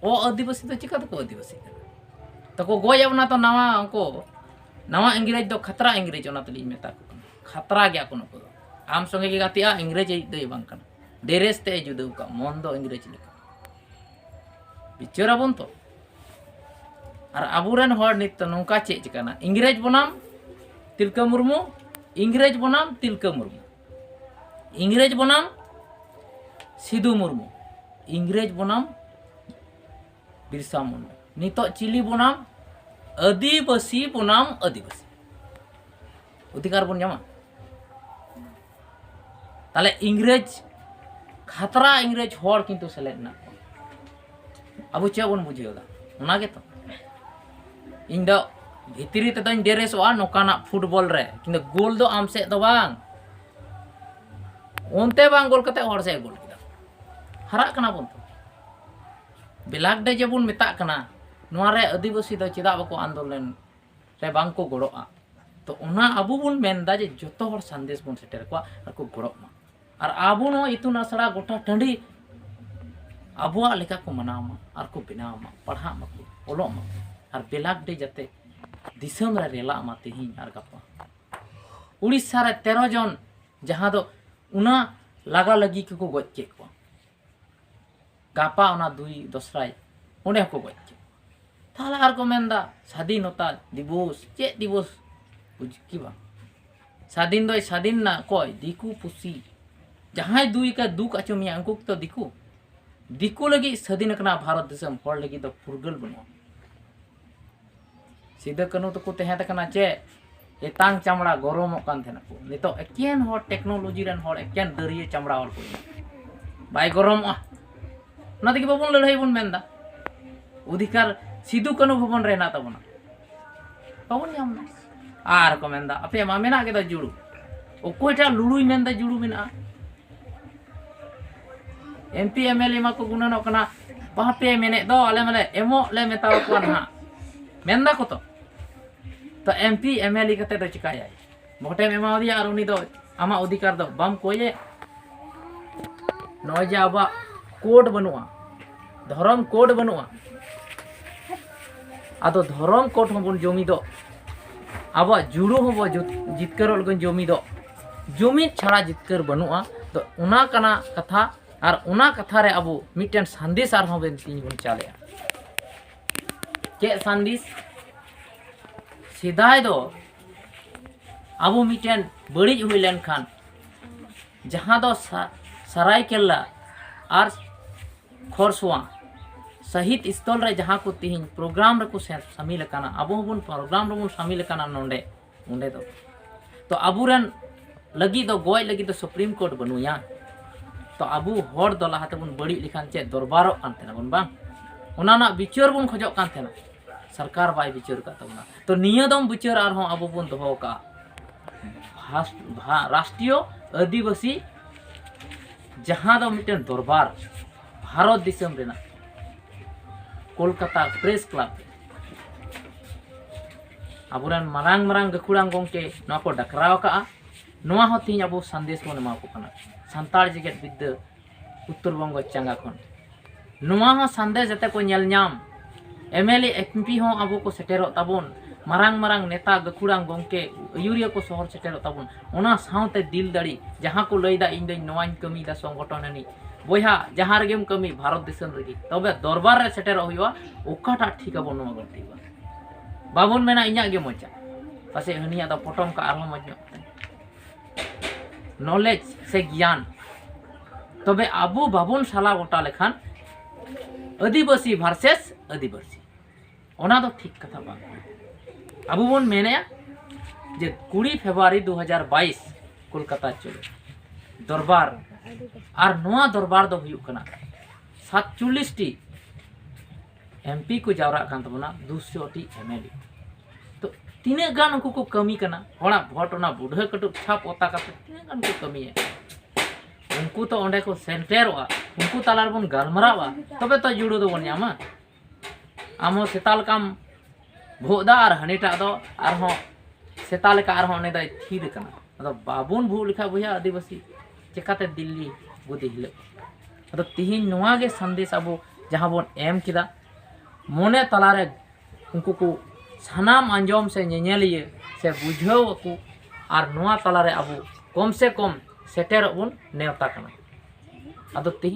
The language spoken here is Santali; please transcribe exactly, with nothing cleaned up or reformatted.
ᱚ ᱟᱹᱫᱤᱵᱟᱹᱥᱤ ᱫᱚ ᱪᱤᱠᱟ ᱛᱮᱠᱚ ᱟᱹᱫᱤᱵᱟᱹᱥᱤ ᱠᱟᱱᱟ? ᱛᱚᱠᱚ ᱜᱚᱡ ᱮᱫ ᱵᱚᱱᱟ ᱛᱚ ᱱᱟᱣᱟ, ᱩᱱᱠᱩ ᱱᱟᱣᱟ ᱤᱝᱨᱮᱡᱽ ᱫᱚ ᱠᱷᱟᱛᱨᱟ ᱤᱝᱨᱮᱡᱽ, ᱚᱱᱟ ᱛᱮᱞᱤᱧ ᱢᱮᱛᱟ ᱠᱚ ᱠᱟᱱᱟ, ᱠᱷᱟᱛᱨᱟ ᱜᱮᱭᱟ ᱠᱚ ᱱᱩᱠᱩ ᱫᱚ᱾ ᱟᱢ ᱥᱚᱸᱜᱮ ᱜᱮ ᱜᱟᱛᱮᱜᱼᱟ, ᱤᱝᱨᱮᱡᱽ ᱤᱡ ᱫᱚᱭ ᱵᱟᱝ ᱠᱟᱱᱟ, ᱰᱨᱮᱥ ᱛᱮ ᱡᱩᱫᱟᱹ ᱟᱠᱟᱫ, ᱢᱚᱱ ᱫᱚ ᱤᱝᱨᱮᱡᱽ ᱞᱮᱠᱟ᱾ ᱵᱤᱪᱟᱹᱨ ᱟᱵᱚᱱ ᱛᱚ᱾ ᱟᱨ ᱟᱵᱚᱨᱮᱱ ᱦᱚᱲ ᱱᱤᱛ ᱫᱚ ᱱᱚᱝᱠᱟ ᱪᱮᱫ ᱪᱤᱠᱟᱹᱱᱟ, ᱤᱝᱨᱮᱡᱽ ᱵᱚᱱᱟᱢ ᱛᱤᱞᱠᱟᱹ ᱢᱩᱨᱢᱩ, ᱤᱝᱨᱮᱡᱽ ᱵᱚᱱᱟᱢ ᱛᱤᱞᱠᱟᱹ ᱢᱩᱨᱢᱩ, ᱤᱝᱨᱮᱡᱽ ᱵᱚᱱᱟᱢ ᱥᱤᱫᱩ ᱢᱩᱨᱢᱩ, ᱤᱝᱨᱮᱡᱽ ᱵᱚᱱᱟᱢ ᱵᱤᱨᱥᱟ ᱢᱩᱱᱰᱟ᱾ ᱱᱤᱛᱚᱜ ᱪᱤᱞᱤ ᱵᱚᱱᱟᱢ? ᱟᱹᱫᱤᱵᱟᱹᱥᱤ ᱵᱚᱱᱟᱢ ᱟᱹᱫᱤᱵᱟᱹᱥᱤ᱾ ᱚᱫᱷᱤᱠᱟᱨ ᱵᱚᱱ ᱧᱟᱢᱟ? ᱛᱟᱦᱞᱮ ᱤᱝᱨᱮᱡᱽ, ᱠᱷᱟᱛᱨᱟ ᱤᱝᱨᱮᱡᱽ ᱦᱚᱲ ᱠᱤᱱᱛᱩ ᱥᱮᱞᱮᱫ ᱢᱮᱱᱟᱜ ᱠᱚᱣᱟ᱾ ᱟᱵᱚ ᱪᱮᱫ ᱵᱚᱱ ᱵᱩᱡᱷᱟᱹᱣ ᱮᱫᱟ? ᱚᱱᱟ ᱜᱮᱛᱚ᱾ ᱤᱧ ᱫᱚ ᱵᱷᱤᱛᱨᱤ ᱛᱮᱫᱚᱧ ᱰᱮᱨᱮᱥᱚᱜᱼᱟ ᱱᱚᱝᱠᱟᱱᱟᱜ ᱯᱷᱩᱴᱵᱚᱞ ᱨᱮ, ᱠᱤᱱᱛᱩ ᱜᱳᱞ ᱫᱚ ᱟᱢ ᱥᱮᱫ ᱫᱚ ᱵᱟᱝ, ᱚᱱᱛᱮ ᱵᱟᱝ ᱜᱳᱞ ᱠᱟᱛᱮ ᱦᱚᱲ ᱥᱮᱫ ᱜᱳᱞ ᱠᱮᱫᱟ᱾ ᱦᱟᱨᱟᱜ ᱠᱟᱱᱟ ᱵᱚᱱ ᱛᱚ᱾ ᱵᱞᱮᱠ ᱰᱮ ᱡᱮᱵᱚᱱ ᱢᱮᱛᱟᱜ ᱠᱟᱱᱟ, ᱱᱚᱣᱟ ᱨᱮ ᱟᱹᱫᱤᱵᱟᱹᱥᱤ ᱫᱚ ᱪᱮᱫᱟᱜ ᱵᱟᱠᱚ ᱟᱱᱫᱳᱞᱚᱱ ᱨᱮ ᱵᱟᱝ ᱠᱚ ᱜᱚᱲᱚᱜᱼᱟ? ᱛᱚ ᱚᱱᱟ ᱟᱵᱚ ᱵᱚᱱ ᱢᱮᱱᱫᱟ ᱡᱮ ᱡᱚᱛᱚ ᱦᱚᱲ ᱥᱟᱸᱫᱮᱥ ᱵᱚᱱ ᱥᱮᱴᱮᱨ ᱠᱚᱣᱟ ᱟᱨ ᱠᱚ ᱜᱚᱲᱚᱜ ᱢᱟ᱾ ᱟᱨ ᱟᱵᱚ ᱱᱚᱣᱟ ᱤᱛᱩᱱ ᱟᱥᱲᱟ ᱜᱚᱴᱟ ᱴᱟᱺᱰᱤ ᱟᱵᱚᱣᱟᱜ ᱞᱮᱠᱟ ᱠᱚ ᱢᱟᱱᱟᱣ ᱢᱟ ᱟᱨ ᱠᱚ ᱵᱮᱱᱟᱣ ᱢᱟ, ᱯᱟᱲᱦᱟᱜ ᱢᱟᱠᱚ, ᱚᱞᱚᱜ ᱢᱟᱠᱚ᱾ ᱟᱨ ᱵᱞᱮᱠ ᱰᱮ ᱡᱟᱛᱮ ᱫᱤᱥᱚᱢ ᱨᱮ ᱨᱮᱞᱟᱜ ᱢᱟ ᱛᱮᱦᱮᱧ ᱟᱨ ᱜᱟᱯᱟ᱾ ᱩᱲᱤᱥᱥᱟ ᱨᱮ ᱛᱮᱨᱚ ᱡᱚᱱ, ᱡᱟᱦᱟᱸ ᱫᱚ ᱚᱱᱟ ᱞᱟᱜᱟ ᱞᱟᱹᱜᱤ ᱠᱚᱠᱚ ᱜᱚᱡ ᱠᱮᱫ ᱠᱚᱣᱟ, ᱜᱟᱯᱟ ᱚᱱᱟ ᱫᱩᱭ ᱫᱚᱥᱨᱟᱭ ᱚᱸᱰᱮ ᱦᱚᱸᱠᱚ ᱜᱚᱡ ᱠᱮᱫ ᱠᱚᱣᱟ᱾ ᱛᱟᱦᱞᱮ ᱟᱨ ᱠᱚ ᱢᱮᱱᱫᱟ ᱥᱟᱫᱷᱤᱱᱚᱛᱟ ᱫᱤᱵᱚᱥ, ᱪᱮᱫ ᱫᱤᱵᱚᱥ? ᱵᱩᱡᱽ ᱠᱤ ᱵᱟᱝ? ᱥᱟᱫᱷᱤᱱ ᱫᱚᱭ ᱥᱟᱫᱷᱤᱱ ᱱᱟ ᱚᱠᱚᱭ? ᱫᱤᱠᱩ ᱯᱩᱥᱤ᱾ ᱡᱟᱦᱟᱸᱭ ᱫᱩᱭ ᱠᱟ ᱫᱩᱠ ᱟᱪᱚ ᱢᱮᱭᱟ, ᱩᱱᱠᱩ ᱠᱚ ᱫᱤᱠᱩ᱾ ᱫᱤᱠᱩ ᱞᱟᱹᱜᱤᱫ ᱥᱟᱹᱫᱷᱤᱱ ᱟᱠᱟᱱᱟ ᱵᱷᱟᱨᱚᱛ ᱫᱤᱥᱚᱢ, ᱦᱚᱲ ᱞᱟᱹᱜᱤᱫ ᱫᱚ ᱯᱷᱩᱨᱜᱟᱹᱞ ᱵᱟᱹᱱᱩᱜᱼᱟ᱾ ᱥᱤᱫᱟᱹ ᱠᱟᱹᱱᱦᱩ ᱛᱟᱠᱚ ᱛᱟᱦᱮᱸ ᱠᱟᱱᱟ ᱪᱮᱫ? ᱮᱛᱟᱝ ᱪᱟᱢᱲᱟ, ᱜᱚᱨᱚᱢᱚᱜ ᱠᱟᱱ ᱛᱟᱦᱮᱱᱟ ᱠᱚ᱾ ᱱᱤᱛᱚᱜ ᱮᱠᱮᱱ ᱦᱚᱲ, ᱴᱮᱠᱱᱳᱞᱚᱡᱤ ᱨᱮᱱ ᱦᱚᱲ, ᱮᱠᱮᱱ ᱫᱟᱹᱨᱭᱟᱹ ᱪᱟᱢᱲᱟ ᱦᱚᱲ ᱠᱚ ᱦᱩᱭᱱᱟ᱾ ᱵᱟᱭ ᱜᱚᱨᱚᱢᱚᱜᱼᱟ? ᱚᱱᱟ ᱛᱮᱜᱮ ᱵᱟᱵᱚᱱ ᱞᱟᱹᱲᱦᱟᱹᱭ ᱵᱚᱱ ᱢᱮᱱᱫᱟ᱾ ᱚᱫᱷᱤᱠᱟᱨ ᱥᱤᱫᱩ ᱠᱟᱹᱱᱦᱩ ᱵᱷᱚᱵᱚᱱ ᱨᱮ ᱦᱮᱱᱟᱜ ᱛᱟᱵᱚᱱᱟ, ᱵᱟᱵᱚᱱ ᱧᱟᱢ ᱮᱫᱟ᱾ ᱟᱨ ᱠᱚ ᱢᱮᱱᱫᱟ ᱟᱯᱮᱭᱟᱜ ᱢᱟ ᱢᱮᱱᱟᱜ ᱜᱮᱫᱚ ᱡᱩᱲᱩ᱾ ᱚᱠᱚᱭᱴᱟᱜ ᱞᱩᱲᱩᱭ ᱢᱮᱱᱫᱟ ᱡᱩᱲᱩ ᱢᱮᱱᱟᱜᱼᱟ? M P M L A ᱢᱟᱠᱚ ᱜᱩᱱᱟᱹᱱᱚᱜ ᱠᱟᱱᱟ, ᱵᱟᱯᱮ ᱢᱮᱱᱮᱫ ᱫᱚ, ᱟᱞᱮ ᱢᱟᱞᱮ ᱮᱢᱚᱜ ᱞᱮ ᱢᱮᱛᱟᱣ ᱠᱚᱣᱟ ᱱᱟᱦᱟᱜ, ᱢᱮᱱ ᱫᱟᱠᱚ ᱛᱚ᱾ ᱛᱚ M P M L A ᱠᱟᱛᱮ ᱫᱚ ᱪᱤᱠᱟᱭᱟᱭ? ᱵᱷᱳᱴᱮᱢ ᱮᱢᱟᱣᱟᱫᱮᱭᱟ ᱟᱨ ᱩᱱᱤ ᱫᱚ ᱟᱢᱟᱜ ᱚᱫᱷᱤᱠᱟᱨ ᱫᱚ ᱵᱟᱢ ᱠᱚᱭᱮ? ᱱᱚᱜᱼᱚᱭ ᱡᱮ ᱟᱵᱚᱣᱟᱜ ᱠᱳᱰ ᱵᱟᱹᱱᱩᱜᱼᱟ, ᱫᱷᱚᱨᱚᱢ ᱠᱳᱰ ᱵᱟᱹᱱᱩᱜᱼᱟ᱾ ᱟᱫᱚ ᱫᱷᱚᱨᱚᱢ ᱠᱳᱰ ᱦᱚᱸᱵᱚᱱ ᱡᱩᱢᱤᱫᱚᱜ, ᱟᱵᱚᱣᱟᱜ ᱡᱩᱲᱩ ᱦᱚᱸᱵᱚ ᱡᱩᱛ-, ᱡᱤᱛᱠᱟᱹᱨᱚᱜ ᱞᱟᱹᱜᱤᱫ ᱡᱩᱢᱤᱫᱚᱜ᱾ ᱡᱩᱢᱤᱫ ᱪᱷᱟᱲᱟ ᱡᱤᱛᱠᱟᱹᱨ ᱵᱟᱹᱱᱩᱜᱼᱟ᱾ ᱛᱚ ᱚᱱᱟ ᱠᱟᱱᱟ ᱠᱟᱛᱷᱟ, ᱟᱨ ᱚᱱᱟ ᱠᱟᱛᱷᱟ ᱨᱮ ᱟᱵᱚ ᱢᱤᱫᱴᱮᱱ ᱥᱟᱸᱫᱮᱥ ᱟᱨᱦᱚᱸ ᱵᱚᱱ ᱛᱤᱧ ᱵᱚᱱ ᱪᱟᱞᱮᱜᱼᱟ᱾ ᱪᱮᱫ ᱥᱟᱸᱫᱮᱥ? ᱥᱮᱫᱟᱭ ᱫᱚ ᱟᱵᱚ ᱢᱤᱫᱴᱮᱱ ᱵᱟᱹᱲᱤᱡ ᱦᱩᱭ ᱞᱮᱱᱠᱷᱟᱱ, ᱡᱟᱦᱟᱸ ᱫᱚ ᱥᱟ-, ᱥᱟᱨᱟᱭᱠᱮᱞᱞᱟ ᱟᱨ ᱠᱷᱚᱨᱥᱚᱣᱟ ᱥᱟᱹᱦᱤᱫ ᱥᱛᱷᱚᱞ ᱨᱮ ᱡᱟᱦᱟᱸ ᱠᱚ ᱛᱮᱦᱮᱧ ᱯᱨᱳᱜᱨᱟᱢ ᱨᱮᱠᱚ ᱥᱮ-, ᱥᱟᱹᱢᱤᱞ ᱟᱠᱟᱱᱟ, ᱟᱵᱚ ᱦᱚᱸᱵᱚᱱ ᱯᱨᱳᱜᱨᱟᱢ ᱨᱮᱵᱚᱱ ᱥᱟᱹᱢᱤᱞ ᱟᱠᱟᱱᱟ ᱱᱚᱰᱮ, ᱚᱸᱰᱮ ᱫᱚ᱾ ᱛᱚ ᱟᱵᱚᱨᱮᱱ ᱞᱟᱹᱜᱤᱫ ᱫᱚ, ᱜᱚᱡ ᱞᱟᱹᱜᱤᱫ ᱫᱚ ᱥᱩᱯᱨᱤᱢ ᱠᱳᱨᱴ ᱵᱟᱹᱱᱩᱭᱟ᱾ ᱛᱚ ᱟᱵᱚ ᱦᱚᱲ ᱫᱚ ᱞᱟᱦᱟ ᱛᱮᱵᱚᱱ ᱵᱟᱹᱲᱤᱡ ᱞᱮᱠᱷᱟᱱ ᱪᱮᱫ ᱫᱚᱨᱵᱟᱨᱚᱜ ᱠᱟᱱ ᱛᱟᱦᱮᱱᱟ ᱵᱚᱱ, ᱵᱟᱝ? ᱚᱱᱟ ᱨᱮᱱᱟᱜ ᱵᱤᱪᱟᱹᱨ ᱵᱚᱱ ᱠᱷᱚᱡᱚᱜ ᱠᱟᱱ ᱛᱟᱦᱮᱱᱟ, ᱥᱚᱨᱠᱟᱨ ᱵᱟᱭ ᱵᱤᱪᱟᱹᱨ ᱟᱠᱟᱫ ᱛᱟᱵᱚᱱᱟ᱾ ᱛᱚ ᱱᱤᱭᱟᱹ ᱫᱚᱢ ᱵᱤᱪᱟᱹᱨ ᱟᱨᱦᱚᱸ ᱟᱵᱚ ᱵᱚᱱ ᱫᱚᱦᱚ ᱟᱠᱟᱫᱼᱟ᱾ ᱵᱷᱟᱥ-, ᱵᱷᱟ-, ᱨᱟᱥᱴᱨᱤᱭᱚ ᱟᱹᱫᱤᱵᱟᱹᱥᱤ ᱡᱟᱦᱟᱸ ᱫᱚ ᱢᱤᱫᱴᱮᱱ ᱫᱚᱨᱵᱟᱨ ᱵᱷᱟᱨᱚᱛ ᱫᱤᱥᱚᱢ ᱨᱮᱱᱟᱜ ᱠᱳᱞᱠᱟᱛᱟ ᱯᱨᱮᱥ ᱠᱞᱟᱵᱽ ᱨᱮ ᱟᱵᱚᱨᱮᱱ ᱢᱟᱨᱟᱝ ᱢᱟᱨᱟᱝ ᱜᱟᱹᱠᱷᱩᱲᱟᱱ ᱜᱚᱢᱠᱮ ᱱᱚᱣᱟ ᱠᱚ ᱰᱟᱠᱨᱟᱣ ᱟᱠᱟᱫᱼᱟ᱾ ᱱᱚᱣᱟ ᱦᱚᱸ ᱛᱮᱦᱮᱧ ᱟᱵᱚ ᱥᱟᱸᱫᱮᱥ ᱵᱚᱱ ᱮᱢᱟ ᱠᱚ ᱠᱟᱱᱟ ᱥᱟᱱᱛᱟᱲ ᱡᱮᱜᱮᱛ ᱵᱤᱫᱽᱫᱟᱹ ᱩᱛᱛᱚᱨ ᱵᱚᱝᱜᱚ ᱪᱟᱸᱜᱟ ᱠᱷᱚᱱ᱾ ᱱᱚᱣᱟ ᱦᱚᱸ ᱥᱟᱸᱫᱮᱥ ᱡᱟᱛᱮ ᱠᱚ ᱧᱮᱞ ᱧᱟᱢ, M L A, M P ᱦᱚᱸ ᱟᱵᱚ ᱠᱚ ᱥᱮᱴᱮᱨᱚᱜ ᱛᱟᱵᱚᱱ, ᱢᱟᱨᱟᱝ ᱢᱟᱨᱟᱝ ᱱᱮᱛᱟ ᱜᱟᱹᱠᱷᱩᱲᱟᱱ ᱜᱚᱢᱠᱮ ᱟᱹᱭᱩᱨᱤᱭᱟᱹ ᱠᱚ ᱥᱚᱦᱚᱨ ᱥᱮᱴᱮᱨᱚᱜ ᱛᱟᱵᱚᱱ, ᱚᱱᱟ ᱥᱟᱶᱛᱮ ᱫᱤᱞ ᱫᱟᱲᱮ, ᱡᱟᱦᱟᱸ ᱠᱚ ᱞᱟᱹᱭᱫᱟ ᱤᱧ ᱫᱚᱧ ᱱᱚᱣᱟᱧ ᱠᱟᱹᱢᱤᱭᱮᱫᱟ ᱥᱚᱝᱜᱚᱴᱷᱚᱱ ᱟᱹᱱᱤᱡ, ᱵᱚᱭᱦᱟ ᱡᱟᱦᱟᱸ ᱨᱮᱜᱮᱢ ᱠᱟᱹᱢᱤ ᱵᱷᱟᱨᱚᱛ ᱫᱤᱥᱚᱢ ᱨᱮᱜᱮ, ᱛᱚᱵᱮ ᱫᱚᱨᱵᱟᱨ ᱨᱮ ᱥᱮᱴᱮᱨᱚᱜ ᱦᱩᱭᱩᱜᱼᱟ᱾ ᱚᱠᱟᱴᱟᱜ ᱴᱷᱤᱠ ᱟᱵᱚ ᱱᱚᱣᱟ ᱵᱚᱱ ᱴᱷᱤᱠᱟ᱾ ᱵᱟᱵᱚᱱ ᱢᱮᱱᱟ ᱤᱧᱟᱹᱜ ᱜᱮ ᱢᱚᱡᱟ, ᱯᱟᱥᱮᱡ ᱦᱟᱹᱱᱤᱭᱟᱜ ᱫᱚ ᱯᱚᱴᱚᱢ ᱠᱟᱜ ᱟᱨᱦᱚᱸ ᱢᱚᱡᱽ ᱧᱚᱜ᱾ ᱱᱚᱞᱮᱡᱽ ᱥᱮ ᱜᱮᱭᱟᱱ, ᱛᱚᱵᱮ ᱟᱵᱚ ᱵᱟᱵᱚᱱ ᱥᱟᱞᱟ ᱜᱚᱴᱟ ᱞᱮᱠᱷᱟᱱ ᱟᱹᱫᱤᱵᱟᱹᱥᱤ ᱵᱷᱟᱨᱥᱮᱥ ᱟᱹᱫᱤᱵᱟᱹᱥᱤ, ᱚᱱᱟ ᱫᱚ ᱴᱷᱤᱠ ᱠᱟᱛᱷᱟ ᱵᱟᱝ ᱠᱟᱱᱟ᱾ ᱟᱵᱚ ᱵᱚᱱ ᱢᱮᱱᱮᱫᱼᱟ ᱡᱮ ᱠᱩᱲᱤ ᱯᱷᱮᱵᱽᱨᱩᱣᱟᱨᱤ ᱫᱩ ᱦᱟᱡᱟᱨ ᱵᱟᱭᱤᱥ ᱠᱳᱞᱠᱟᱛᱟ ᱪᱚᱞᱚ ᱫᱚᱨᱵᱟᱨ, ᱟᱨ ᱱᱚᱣᱟ ᱫᱚᱨᱵᱟᱨ ᱫᱚ ᱦᱩᱭᱩᱜ ᱠᱟᱱᱟ ᱥᱟᱛᱪᱚᱞᱞᱤᱥ ᱴᱤ ᱮᱢ ᱯᱤ ᱠᱚ ᱡᱟᱣᱨᱟᱜ ᱠᱟᱱ ᱛᱟᱵᱚᱱᱟ, ᱫᱩᱥᱚ ᱴᱤ ᱮᱢ ᱮᱞ ᱮ᱾ ᱛᱚ ᱛᱤᱱᱟᱹᱜ ᱜᱟᱱ ᱩᱱᱠᱩ ᱠᱚ ᱠᱟᱹᱢᱤ ᱠᱟᱱᱟ? ᱦᱚᱲᱟᱜ ᱵᱷᱳᱴ ᱚᱱᱟ ᱵᱩᱰᱷᱟᱹ ᱠᱟᱹᱴᱩᱵ ᱪᱷᱟᱯ ᱚᱛᱟ ᱠᱟᱛᱮ ᱛᱤᱱᱟᱹᱜ ᱜᱟᱱ ᱠᱚ ᱠᱟᱹᱢᱤᱭᱟ? ᱩᱱᱠᱩ ᱛᱚ ᱚᱸᱰᱮ ᱠᱚ ᱥᱮᱴᱮᱨᱚᱜᱼᱟ, ᱩᱱᱠᱩ ᱛᱟᱞᱟ ᱨᱮᱵᱚᱱ ᱜᱟᱞᱢᱟᱨᱟᱜᱼᱟ, ᱛᱚᱵᱮ ᱛᱚ ᱡᱩᱲᱩ ᱫᱚᱵᱚᱱ ᱧᱟᱢᱟ᱾ ᱟᱢ ᱦᱚᱸ ᱥᱮᱛᱟ ᱞᱮᱠᱟᱢ ᱵᱷᱚᱜ ᱫᱟ ᱟᱨ ᱦᱟᱹᱱᱤᱴᱟᱜ ᱫᱚ ᱟᱨᱦᱚᱸ ᱥᱮᱛᱟ ᱞᱮᱠᱟ ᱟᱨᱦᱚᱸ ᱩᱱᱤ ᱫᱚᱭ ᱛᱷᱤᱨ ᱟᱠᱟᱱᱟ᱾ ᱟᱫᱚ ᱵᱟᱵᱚᱱ ᱵᱷᱩᱜ ᱞᱮᱠᱷᱟᱡ ᱵᱚᱭᱦᱟ ᱟᱹᱫᱤᱵᱟᱹᱥᱤ ᱪᱮᱠᱟᱛᱮ ᱫᱤᱞᱞᱤ ᱵᱩᱫᱷᱤ ᱦᱤᱞᱟᱹᱜ? ᱟᱫᱚ ᱛᱤᱦᱤᱧ ᱱᱚᱣᱟ ᱜᱮ ᱥᱟᱸᱫᱮᱥ ᱟᱵᱚ ᱡᱟᱦᱟᱸ ᱵᱚᱱ ᱮᱢ ᱠᱮᱫᱟ, ᱢᱚᱱᱮ ᱛᱟᱞᱟᱨᱮ ᱩᱱᱠᱩ ᱠᱚ ᱥᱟᱱᱟᱢ ᱟᱸᱡᱚᱢ ᱥᱮ ᱧᱮᱧᱮᱞᱤᱭᱟᱹ ᱥᱮ ᱵᱩᱡᱷᱟᱹᱣ ᱟᱠᱚ, ᱟᱨ ᱱᱚᱣᱟ ᱛᱟᱞᱟᱨᱮ ᱟᱵᱚ ᱠᱚᱢ ᱥᱮ ᱠᱚᱢ ᱥᱮᱴᱮᱨᱚᱜ ᱵᱚᱱ ᱱᱮᱣᱛᱟ ᱠᱟᱱᱟ᱾ ᱟᱫᱚ ᱛᱮᱦᱮᱧ